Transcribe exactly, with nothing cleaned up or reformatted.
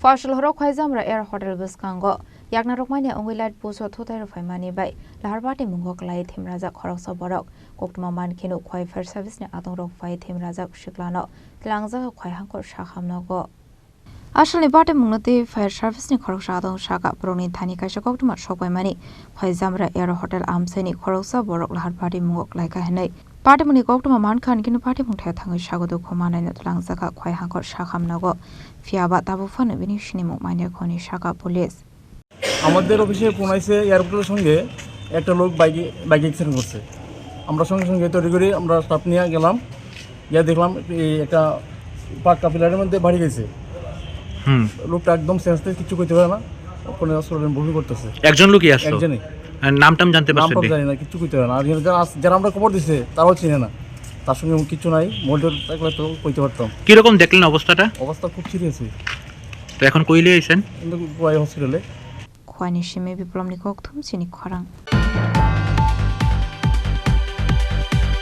Phuarsaloh horo Khwaijamra Air Hotel bwskango yakna rwkmani wngwi light post o thutai rwphaimani bai Laharpati mungo kwlai themrajak khoroksa borok. Koktwma mankheno Khwai Fire Service ni adongrok phai themrajak siklano tlangjak Khwai hangkor sakham nogo. Asalni batimungno tei Fire Service ni khoroksa adong saka borokni thani kaisa koktwma sokbaimani Khwai Jamra Air Hotel amchaini khoroksa borok Laharpati mungo kwlaikha hinwi. Patimungni koktwma mankha, hinkhe no patimung thaya thangwi sago dukhu manai no tlangjak kha Khwai hangkor sakham nogo, phiya ba tabuk phano bini sinimung manya khoni saka police. আমাদের অফিসে ফোন আইছে এয়ারপোর্টের সঙ্গে একটা লোক বাইকে বাইকে অ্যাক্সিডেন্ট করছে। আমরা সঙ্গে সঙ্গে তৈরি করি, আমরা স্টাফ নিয়ে গেলাম, গিয়ে দেখলাম এই একটা পাক্কা পিলারের মধ্যে বাড়ি গেছে। হুম। লোকটা একদম সেন্সলেস, কিছু করতে পারে না, ওখানে হসপিটালে বমি করতেছে। একজন লোকই আসলো? একজনই। আর নাম টাম জানতে নাম পারছেন টাম নি? জানি না, কিচ্ছু কইতে পারে না। আর যারা আস-, যারা আমরা খবর দিছে, তারাও চিনে না। তার সঙ্গে এমন কিচ্ছু নাই, মনিটর থাকলে তো কইতে পারতাম। কিরকম দেখলেন অবস্থাটা? অবস্থা খুব সিরিয়াস। তো এখন কইলে আইছেন? কিন্তু গোয়াই হসপিটালে। Khwani simi Biplomni kokthum chini khorang.